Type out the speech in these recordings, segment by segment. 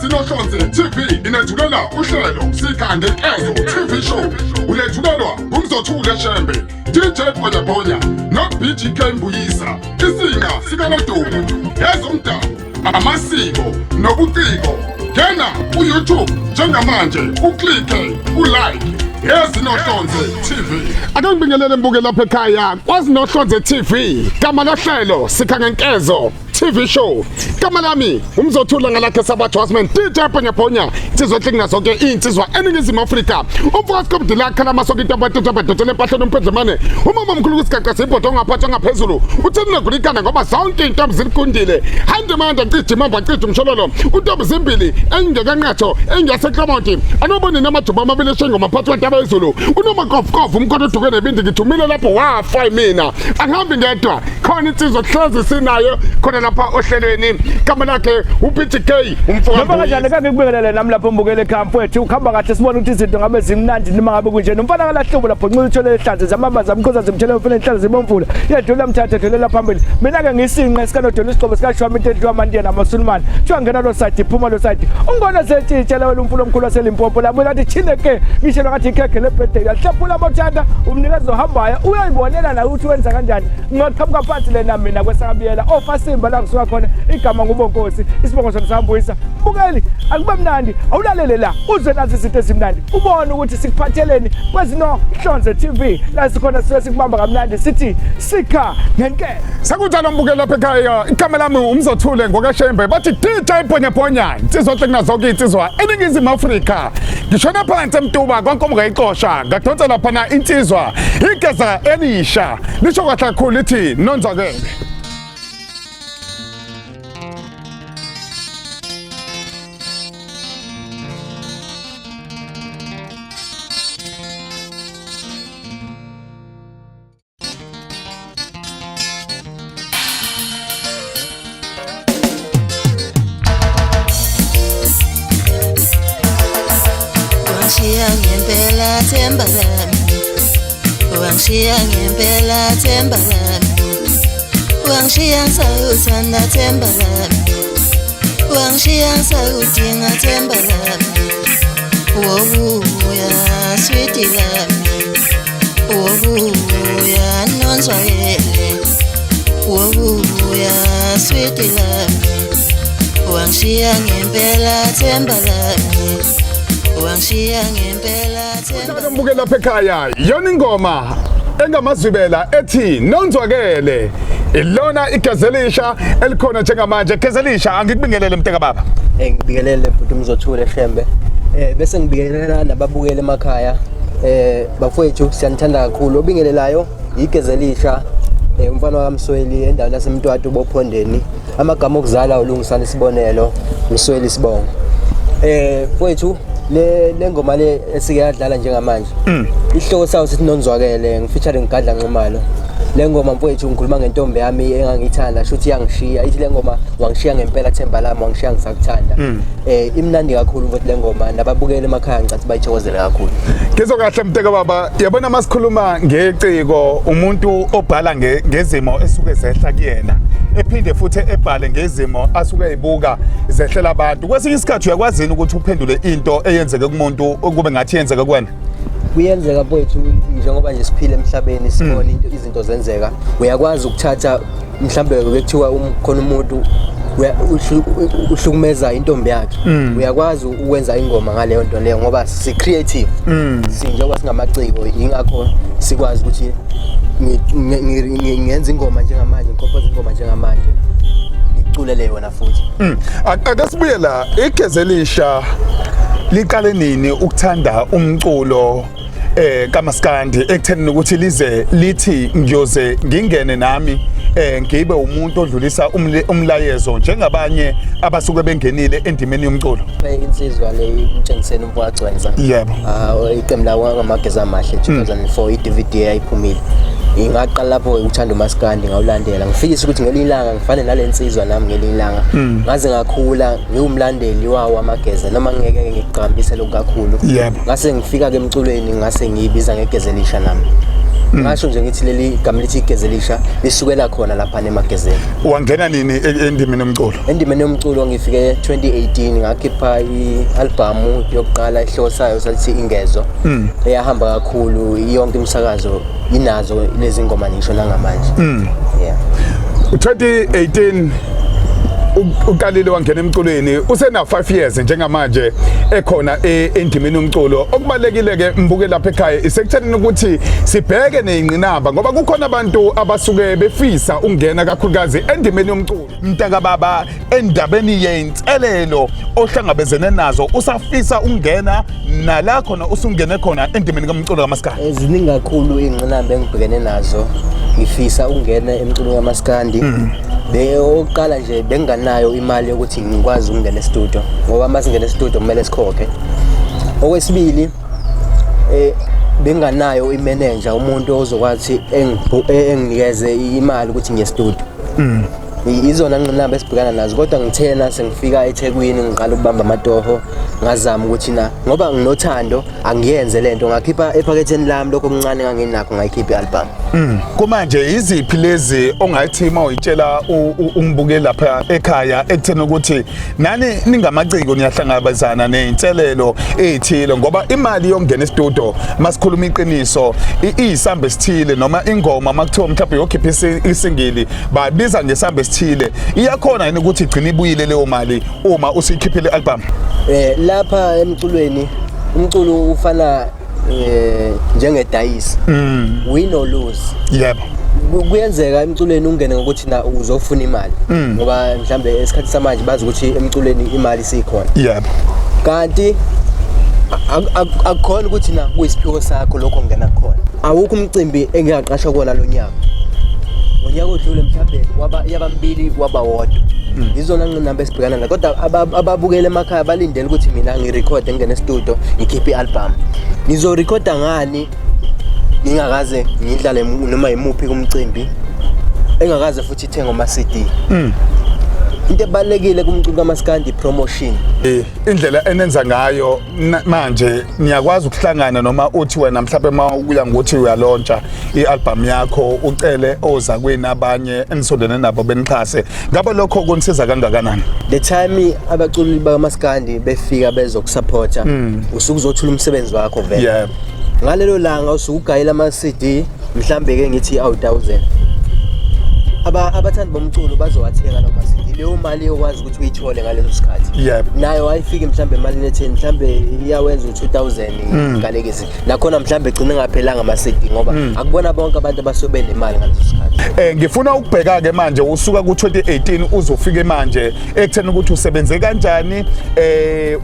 Ezinohlonze TV inethulela uhlelo Sika Ngenkezo TV Show. Ulethulelwa ngumzothule Shembe, DJ Bhonyabhonya no-BGK Mbuyisa. Isinga sikanodumo, ezomdabu, amasiko nobuciko. Ngena ku-YouTube njengamanje uklike ulike Ezinohlonze TV. Ake ngibingelele mbuke lapha ekhaya kwaZinohlonze TV. Gama lohlelo Sika Ngenkezo TV show. Gama lami umzothula ngalakhe Sabathu Husman DJ Bhonyabhonya insizwa enhle zonke insizwa eningizimu Afrika. Umfowethu Komdila khala amasoka into abathatha abadotshela empahleni umphendlemane. Umama omkhulu kwisigaqa sebhodo ongaphathwa ngaphezulu. Utheni nokulikana ngoba zonke intombi zilikundile. Hande manje cija imamba cija umshololo. Untombi zimbili engekanqatho engeyaseklamonti. Anoboni namajuba amabili eshengoma phakathi kwentaba yezulu. Unomakofukofu umkhonto oduke nebindi ngithumile lapho wafa mina. Angihambi ngedwa. Khona insizwa hlezi sinayo khona lapha ohlelweni. Igama lakhe uPTK umfowethu. Noma kanjani kake ngikubingelele nami lapho mbukele ekhaya mfowethu ukuhamba kahle sibone ukuthi izinto ngabe zimnandi noma ngabe kunje nomfana kalahlubo lapho nxila uthole ehlanze zamamba zamkhoza zimthele mfana enhlanze zibomvula yedlula mthatha edlulela phambili mina ke ngisinqe sikanodela isigqobo sikashwama into edliwa amandiya namasulumane kuthiwa ngena lo side iphuma lo side ungona setshitshela wena umfula omkhulu waselimpopo labo lathi chine ke ngisho ngathi ikhekhe lebirthday yahlephula amathanda umnikazi ohambayo uyayibonela la ukuthi wenza kanjani ngaqhamuka phansi lena mina kwesakabiyela ofasimba la ngisuka khona igama ngubonkosi isibongo sona sambuyisa mbukeli akube mnandi awulalele la uzwe nazi izinto ezimnandi ubone ukuthi sikuphatheleni kwezinohlonze TV la sikhona sisuke sikubamba kamnandi sithi sikha ngenkele Sekunjalo mbukeli lapha ekhaya igama lami umzothule ngokashembe bathi DJ Bhonyabhonya insizwa enhle kunazonke insizwa eningizimu Afrika ngishona phansi emtuba kwankomo ngayixosha ngadonsa laphana insizwa igeza elisha lisho kahle kakhulu lithi nonzakele. Wangishiya ngempela themba lami Wangishiya ngempela themba lami Wangishiya ngisawuthanda themba lami Wangishiya ngisawudinga themba lami Wobuya switi lami Wobuya nonzwakele Wobuya switi lami Wangishiya ngempela themba lami Wangishiya ngempela themba Njalo mbuke lapha ekhaya yona ingoma engamazwibela ethi nonzwakele ilona igazelisha elikhona njengamanje gezelisha angikubingelele mnteka baba Ngibingelele bhuti Mzothule Shembe. Bese ngibingelela nababukeli emakhaya. Bafowethu siyanithanda kakhulu. Obingelelayo igezelisha umfana wakamsweli endaweni yasemtwatu bophondeni. Amagama okuzala ulungisana isibonelo Msweli isibongo. Mfowethu le ngoma le esike yadlala njengamanje. Isihloko sayo sithi nonzwakele ngifeaturing Gadla Nxumalo. Le ngoma mfowethu ngikhuluma ngentombi yami engangiyithanda shuthi yangishiya ithi le ngoma wangishiya ngempela themba lami wangishiya ngisakuthanda. Imnandi kakhulu mfowethu le ngoma nababukeli emakhaya ngicathi bayithokozele kakhulu. Ngizwa kahle mnteka baba yabona masikhuluma ngeciko umuntu obhala ngezimo esuke zehla kuyena ephinde futhi ebhale ngezimo asuke ezibuka zehlela abantu kwesinye isikhathi uyakwazini ukuthi uphendule into eyenzeke kumuntu kube ngathi yenzeke kuwena Kuyenzeka mfowethu njengoba nje siphila emhlabeni sibona into izinto zenzeka uyakwazi ukuthatha mhlambe bekuthiwa khona umuntu uhlukumeza intombi yakhe uyakwazi ukwenza ingoma ngaleyo nto leyo ngoba si creative si njengoba singamaciko ingakho sikwazi ukuthi ngenza ingoma njengamanje ngicompose ingoma njengamanje ngiculele yona futhi. Ake sibuye la igezelisha liqale nini ukuthanda umculo kaMaskandi ekutheni ukuthi lize lithi ngiyoze ngingene nami ngibe umuntu odlulisa umlayezo njengabanye abasuke bengenile endimeni yomculo. Insizwa le umtshengiseni umfowagcwenza. Yebo. Iqembu lawo ngamageza amahle 2004 i-DVD eyayiphumile. Ngaqala lapho ukuthanda umaskandi, ngawulandela, ngifikisa ukuthi ngelinye ilanga ngifane nale nsizwa nami ngelinye ilanga. Ngaze ngakhula ngiwumlandeli wawo amageza, noma ngeke ngigqamise lokhu kakhulu. Ngase ngifika-ke emculweni, ngase ngiyibiza ngegeza elisha nami. Ngasho nje ngithi leli gama lithi igeza elisha lisukela khona lapha emagezeni. Wangena nini endimeni yomculo? Endimeni yomculo ngifike 2018, ngakhipha i-albhamu yokuqala, isihloko sayo sathi Ingezo, eyahamba kakhulu, yonke imisakazo inazo lezi ngoma ngisho nangamanje. Yeah. 2018 uqalile wangena emculweni, usena 5 years njengamanje ekhona endimeni yomculo. Okubalekile ke mbuke lapha ekhaya isekuthenini ukuthi sibheke nezingqinamba, ngoba kukhona abantu abasuke befisa ukungena kakhulukazi endimeni yomculo. Mntaka baba, endabeni yey'nselelo ohlangabezene nazo usafisa ukungena nala khona usungene khona endimeni kamculo kamaskandi? Ziningi kakhulu iy'ngqinamba engibhekene nazo ngifisa ukungena emculweni kamaskandi. Okokuqala nje, benginganayo imali yokuthi ngikwazi ukungena e-studio, ngoba uma singena e-studio kumele sikhokhe. Okwesibili, benginganayo i-manager, umuntu ozokwazi enginikeze imali ukuthi ngiye e-studio. Izona ngqinamba esibhekana nazo, kodwa ngithena sengifika eThekwini ngiqala ukubamba amatoho, ngazama ukuthi na ngoba nginothando angiyenze lento, ngakhipha ephaketheni lami lokho okuncane enganginakho, ngayikhipha i-album. Kumanje iziphi lezi ongathi uma uyitshela umbuke lapha ekhaya ekutheni ukuthi nani ningamaciko niyahlangabezana ney'nselelo ey'thile, ngoba imali yokungena e-studio, masikhuluma iqiniso, iyisambe esithile, noma ingoma makuthiwa mhlawumbe yokhipha isingili babiza ngesambe esithile, iyakhona yini ukuthi igcine ibuyile leyo mali uma usuyikhiphile i-album? Lapha emculweni, umculo ufana njengedayisi, win or lose. Kuyenzeka emculweni ungene ngokuthi na uzofuna imali, ngoba mhlambe esikhathi samanje bazi ukuthi emculweni imali isikhona, kanti akukhona ukuthi na kuyisiphiwo sakho lokho ngena khona. Awukho umcimbi engingaqashwa kuwona lo nyaka, ngonyaka odlule mhlambe waba yaba mbili, waba wodwa. Izona ngqinamba esibhekana nazo, kodwa ababukeli emakhaya balindele ukuthi mina ngirekhode, ngingene e-studio, ngikhiphe i-album. Ngizorekhoda ngani ngingakaze ngidlale noma yimuphi kumcimbi, engakaze futhi ithenge ama-CD? Into ebalulekile kumculo kamaskandi, promotion. Indlela enenza ngayo manje, niyakwazi ukuhlangana, noma uthi wena mhlawumbe uma uya ngokuthi uyalontsha i-album yakho ucele ozakwini abanye enisondene nabo benixhase, ngabe lokho kunisiza kangakanani? The time abaculi bakamaskandi befika bezokusupporta, usuke uzothula umsebenzi wakho vele. Ngalelo langa usuke ugayela ama-CD, mhlambe ke ngithi awu-1000. Abathandi bomculo bazowathenga lawo ma-CD, leyo mali yokwazi ukuthi uyithole ngaleso sikhathi nayo ayifiki mhlambe emalini etheni, mhlambe iyawenza u-2000 ngalekezi, nakhona mhlambe egcine ngaphelanga ama-CD, ngoba akubona bonke abantu abasuke benemali ngaleso sikhathi. Ngifuna ukubheka ke manje usuka ku-2018 uzofike manje ekutheni ukuthi usebenze kanjani,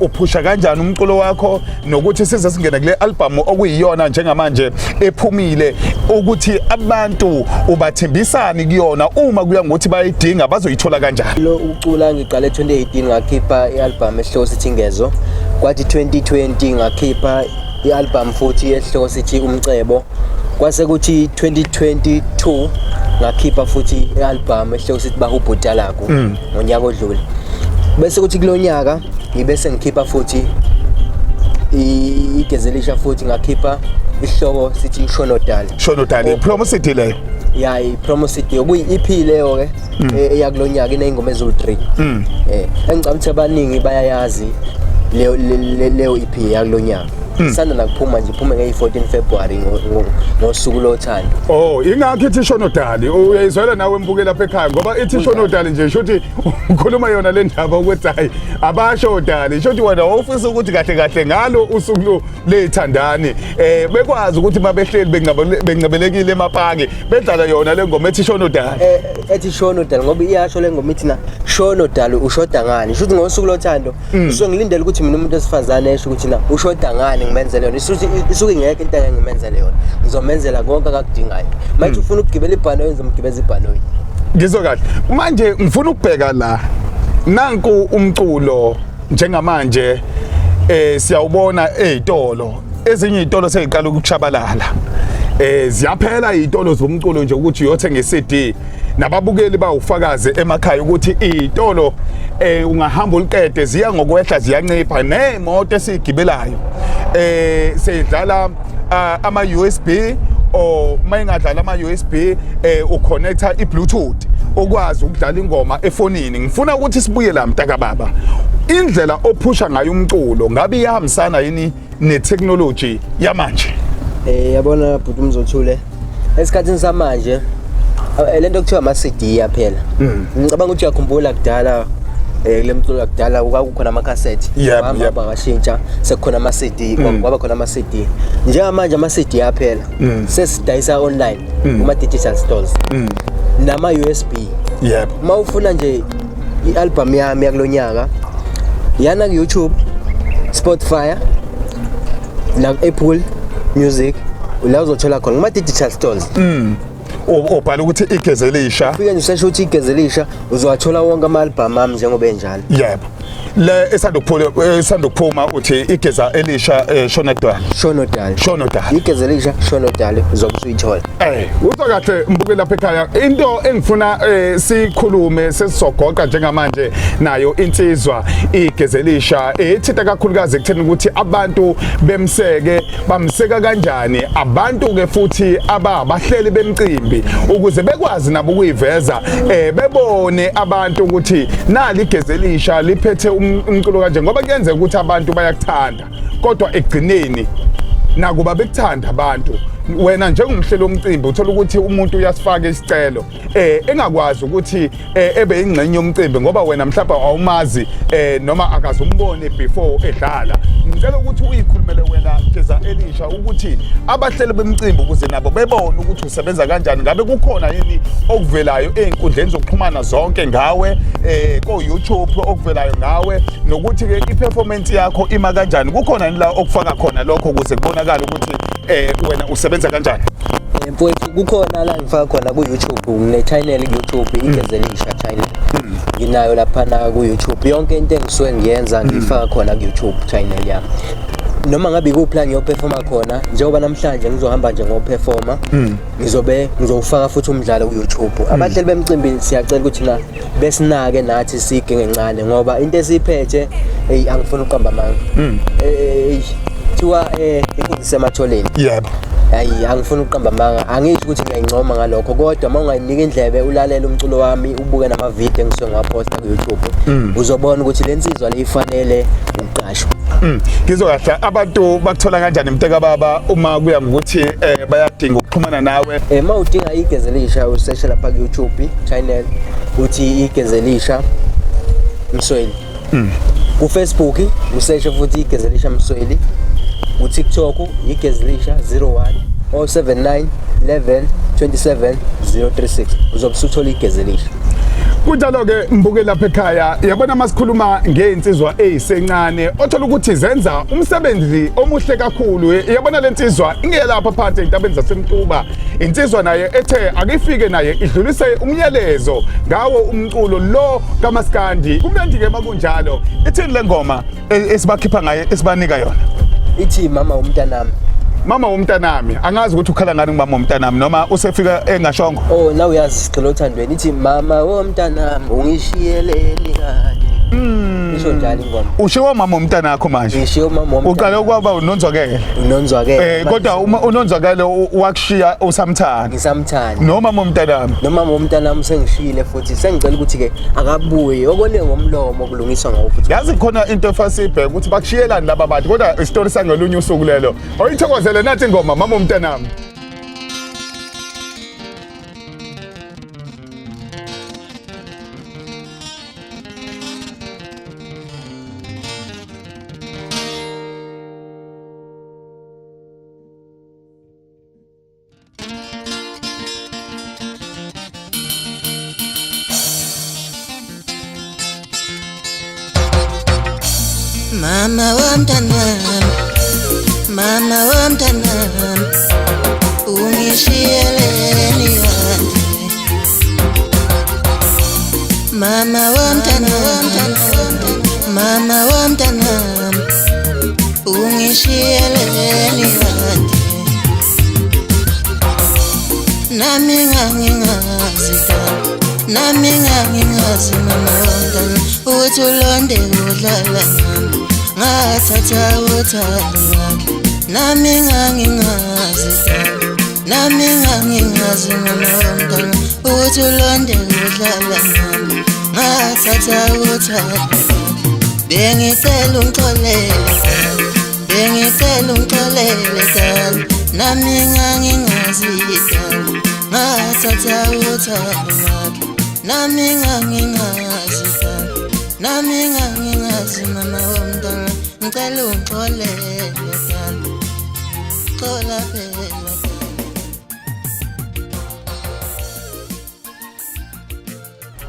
uphusha kanjani umculo wakho, nokuthi size singene kule album okuyiyona njengamanje ephumile, ukuthi abantu ubathembisani kuyona, uma kuya ngokuthi bayidinga bazoyithola kanjani? Lo ucula ngiqale 2018, ngakhipha i-album esihloko sithi Ingezo. Kwathi 2020 ngakhipha i-album futhi esihloko sithi Umcebo. Kwase kuthi 2022 ngakhipha futhi i-album esihloko sithi Bahubhutalaku ngonyaka odlule. Bese kuthi kulonyaka ngibe sengikhipha futhi igezelisha, futhi ngakhipha isihloko sithi Shonodali. Shono Dali, promo CD leyo? Ya, i-promo CD okuyi-EP leyo ke eyakulonyaka, iney'ngoma eziwu-3, engicabanga ukuthi abaningi bayayazi leyo leyo EP yakulonyaka. Isanda nakuphuma nje, iphume ngeyi-14 February ngosuku lothando. Oh, ingakho ithi Shono Dali. Uyayizwela nawe mbuke lapha ekhaya, ngoba ithi Shono Dali nje shuthi ukhuluma yona le ndaba ukuthi hayi abasho dali, shuthi wena wawufisa ukuthi kahle kahle ngalo usuku lo leyithandani bekwazi ukuthi mabehleli bencebelekile emapaki bedlala yona le ngoma ethi Shono Dali. Ethi Shono Dali, ngoba iyasho le ngoma ithi na Shono Dali ushoda ngani, shuthi ngosuku lothando so ngilindele ukuthi mina umuntu wesifazane esho ukuthi na ushoda ngani ngimenzele yona. Isuke ingekho into engeke ngimenzele yona, ngizomenzela konke akakudingayo. Manje ufuna ukugibela ibhanoyi, ngizomgibeza ibhanoyi. Ngizwe kahle. Manje ngifuna ukubheka la, nanku umculo njengamanje siyawubona ezitolo, ezinye izitolo seziqala ukushabalala. Ziyaphela izitolo zomculo nje ukuthi uyothenga iCD. Nababukeli bawufakazi emakhaya ukuthi izitolo ungahamba uliqede ziya ngokwehla, ziyancipha. Nemoto esiyigibelayo seyidlala ama USB, or mayingadlala ama USB uconnecta iBluetooth ukwazi ukudlala ingoma efonini. Ngifuna ukuthi sibuye la, mntaka baba, indlela ophusha ngayo umculo ngabe iyahambisana yini netechnology yamanje? Yabona bhuti uMzothule, esikhathini samanje lento kuthiwa ama CD yaphela. Ngicabanga ukuthi uyakhumbula kudala, kule mculo yakudala kwakukhona amakhasethi. Kwahamba bakashintsha, sekukhona ama CD, kwaba khona ama CD. Njengamanje ama CD yaphela. Sesidayisa online kuma digital stores. Nama USB. Uma ufuna nje i-album yami yakulonyaka, yana ku YouTube, Spotify, na Apple Music, la uzothola khona kuma digital stores. Ubhala ukuthi Igezelisha. Ufike nje usesho ukuthi Igezelisha, uzowathola wonke ama-album ami njengoba enjalo. Yebo, le esandukuphuma uthi Igeza Elisha, Shona Dala. Shono Dali. Shono Dali. Igezelisha Shono Dali, uzobe usuyithola. Uzwa kahle mbuke lapha ekhaya, into engifuna sikhulume sesizogoqa njengamanje nayo insizwa Igezelisha ethinta kakhulukazi ekutheni ukuthi abantu bemseke, bamseka kanjani abantu ke futhi abahleli bemcimbi ukuze bekwazi nabo ukuyiveza, bebone abantu ukuthi nali Igezelisha liphethe umculo kanje, ngoba kuyenzeka ukuthi abantu bayakuthanda kodwa ekugcineni nakuba bekuthanda abantu, wena njengomhleli womcimbi uthola ukuthi umuntu uyasifaka isicelo engakwazi ukuthi ebe ingxenye yomcimbi ngoba wena mhlawumbe awumazi noma akaze umbone before edlala. Ngicela ukuthi uyikhulumele wena Geza Elisha ukuthi abahleli bemcimbi ukuze nabo bebone ukuthi usebenza kanjani, ngabe kukhona yini okuvelayo ey'nkundleni zokuxhumana zonke ngawe, ko YouTube okuvelayo ngawe, nokuthi ke i-performance yakho ima kanjani, kukhona yini la okufaka khona lokho ukuze kubonakale ukuthi wena usebenza kanjani? Mfowethu, kukhona la ngifaka khona ku-YouTube. Ngine-channel ku-YouTube, Igezelisha channel. Nginayo laphana ku-YouTube. Yonke into engisuke ngiyenza ngiyifaka khona ku-YouTube channel yami. Noma ngabe ikuphi la ngiyoperforma khona, njengoba namhlanje ngizohamba nje ngoperforma, ngizobe ngizowufaka futhi umdlalo ku-YouTube. Abahleli bemcimbi siyacela ukuthi na besinake nathi sigenge encane, ngoba into esiyiphethe, hey, angifuni ukuqamba amanga, kuthiwa inkunzi isematholeni. Hayi, angifuni ukuqamba amanga, angisho ukuthi ngiyayincoma ngalokho, kodwa uma ungayinika indlebe ulalele umculo wami, ubuke namavidiyo engisuke ngiwaphosta ku-YouTube, uzobona ukuthi le nsizwa le ifanele ukuqashwa. Ngizwa kahle, abantu bakuthola kanjani mnteka baba uma kuya ngokuthi bayadinga ukuxhumana nawe? Uma udinga Igezelisha, useshe lapha ku-YouTube channel uthi Igezelisha Msweli. Ku-Facebook useshe futhi Igezelisha Msweli. Ku-TikTok Igezelisha 01, 079 11 27 036, uzobe usuthola Igezelisha. Kunjalo-ke mbuke lapha ekhaya, yabona masikhuluma ngey'nsizwa ey'sencane othola ukuthi zenza umsebenzi omuhle kakhulu. Yabona le nsizwa ingelapha phansi ey'ntabeni zaseMtuba, insizwa naye ethe akifike naye idlulise umyalezo ngawo umculo lo kaMaskandi. Kumnandi-ke makunjalo. Ithini le ngoma esibakhipha ngayo, esibanika yona? Ithi Mama Womntanami. Mama Womntanami. Angazi ukuthi ukhala ngani ngumama womntanami noma usefika engashongo. Oh, na uyazi sigxile othandweni. Ithi mama womntanami ungishiyeleni kade. Isho njalo ingoma. Ushiwo mama womntanakho manje? Ngishiye umama womntanami. Uqale ukwaba unonzwakele. Unonzwakele. Kodwa uma unonzwakele wakushiya usamthanda. Ngisamthanda. Noma womntanami. Noma womntanami sengishiyile futhi sengicela ukuthi ke akabuye, okone ngomlomo kulungiswa ngawo futhi. Yazi khona into efasibheke ukuthi bakushiyelani laba bantu, kodwa isitori sangelunye usuku lelo. Oyithokozele nathi ingoma Mama Womntanami. Mama womntanami, mama womntanami, ungishiyeleni kanje? Mama womntanami, mama womntanami, ungishiyeleni kanje? Nami ngangingazi dala, nami ngangingazi mama womntana ukuthi ulonde kudlala ngami, ngathatha uthando lwakhe. Nami ngangingazi dala, nami ngangingazi mama womntana ukuthi ulonde kudlala ngami, ngathatha uthando lwakhe. Bengicela ungixolele dala, bengicela ungixolele dala, nami ngangingazi dala, ngathatha uthando lwakhe. Nami ngangingazi dala, nami ngangingazi mama womntana, ngicela ungixolele dala, xola phela dala.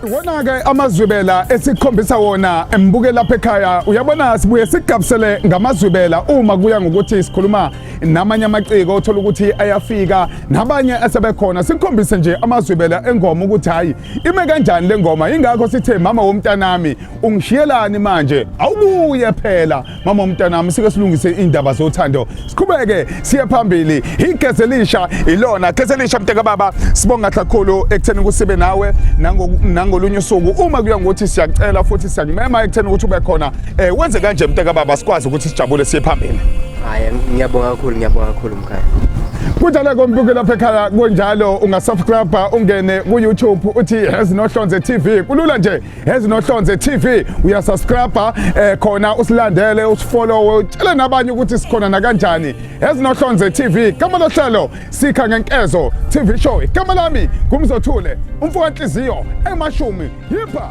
Iwona-ke amazwibela esikhombisa wona embuke lapha ekhaya. Uyabona, sibuye sikugabisele ngamazwibela uma kuya ngokuthi sikhuluma namanye amaciko, othola ukuthi ayafika nabanye asebekhona, sikukhombise nje amazwibela engoma ukuthi hhayi ime kanjani le ngoma. Yingakho sithe mama womntanami ungishiyelani manje, awubuye phela mama womntanami, sike silungise indaba zothando, siqhubeke siye phambili. Igeze elisha ilona geze elisha mntaka baba, sibonga kakhulu ekutheni kusibe nawe nangolunye usuku uma kuya ngokuthi siyacela futhi siyakumema ekutheni ukuthi ube khona, wenze kanje mntaka baba, sikwazi ukuthi sijabule siye phambili. Hhayi, ngiyabonga kakhulu, ngiyabonga kakhulu mkhaya. Kunjalo kombuki lapha ekhaya, kunjalo. Ungasubscribe, ungene ku-YouTube uthi Ezinohlonze TV, kulula nje, Ezinohlonze TV, uyasubscribe khona, usilandele, usifollowe, utshele nabanye ukuthi sikhona nakanjani. Ezinohlonze TV, gama lohlelo Sikha Ngenkezo TV Show. Igama lami nguMzothule, umfo kanhliziyo emashumi. Yipha.